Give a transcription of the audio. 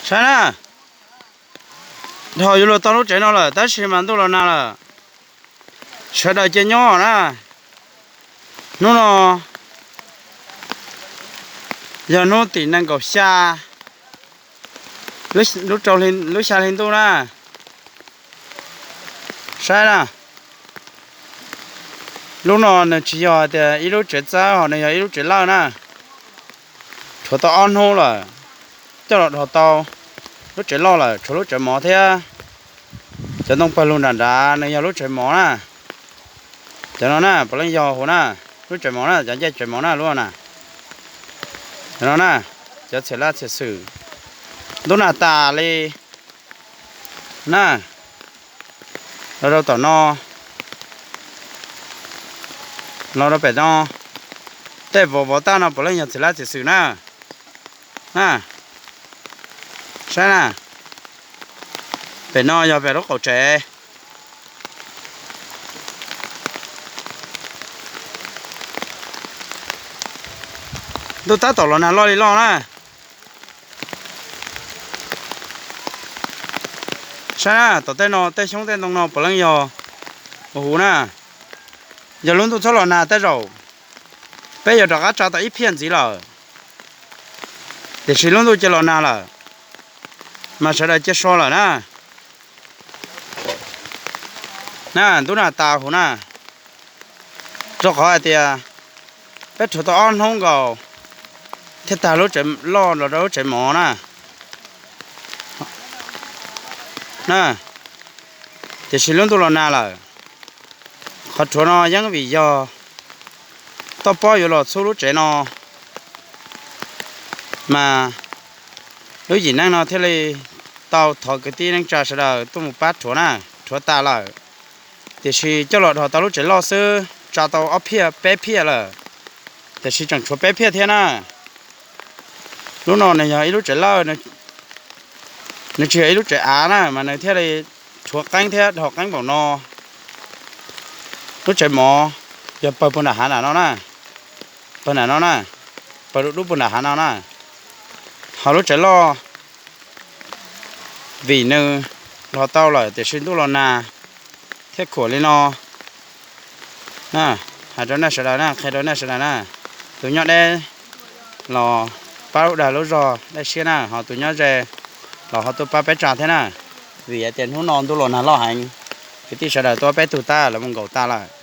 Saib na, dhau yuav luag tau lub tsev no lawm tab sis mas ntuj los nag lawm. Sawv daws cia nyob na. Hnub no yog hnub tim nees nkaum xya, lub xya hli ntuj na. Saib na, lub no nws tsis yog tias ib lub tsev txawb ho nws yog ib lub tsev lawj na. Rhuav tau ob hnub lawm, coj los dhau tau lub tsev loj lawm, tshuav lub tsev mov thiab. Cov ntoo pawg lug nram nrad nws yog lub tsev mov na. Cov no na puav leej yog huv na, lub tsev mov na, cov ncej tsev mov na lub na. Cov no na, cov txhiam laj txhiam xwm, ntuj nag tas li na. Los rau tom no, los rau pem no, tej vov vov tag no puav leej yog txhiam laj txhiam xwm na. Na, saib na, pem no yog pem lub qaum tsev. Ntuj tab tom los nag loj li loj na. Saib na, tom tej no tej xyoob tej ntoo no puav leej yog huv na. Yog lub ntuj txhob los nag tej zaum peb yuav rov qab tsa tau ib phiaj ntxiv lawm. Tiam sis lub ntuj cia los nag lawm, mas sawv daws cia so lawm na. Na, ntuj nag tas huv na, rau qhov hais tias peb rhuav tau ob hnub nkaus thiaj tag lub tsev loj los rau lub tsev mov na. Na, tiam sis lub ntuj los nag lawm. Qhov rhuav no yeej vim yog toj pob yuav los txhub lub tsev no, mas lub yim neej no thiaj li tau thov kwv tij neej tsa sawv daws tuaj mus pab rhuav na. Rhuav tas lawm, tiam sis coj los dhau tau lub tsev loj xwb tsa tau ob phiaj peb phiaj lawm, tiam sis tseem tshuav peb phiaj thiab na. Lub no nws yog ib lub tsev lawj, nws tsis yog ib lub tsev av na mas nws thiaj li rhuav qeeb thiab dhau qeeb npaum no. Lub tsev mov yog pawg puag nram hav nram no na, pawg nram no na, pawg dub dub puag nram hav no na. Ho lub tsev loj vim nws los tau lawm tiam sis ntuj los nag thiaj khuam li no. Hais rau nej sawv daws na, qhia rau nej sawv daws na, tus nyob deb los pab lub dag lub zog dej siab na, ho tus nyob ze los ho tuaj pab peb tsa thiab na. Vim hais tias hnub no ntuj los nag loj heev, kwv tij sawv daws tuaj peb tug tag lawv mus nkaum tas lawm.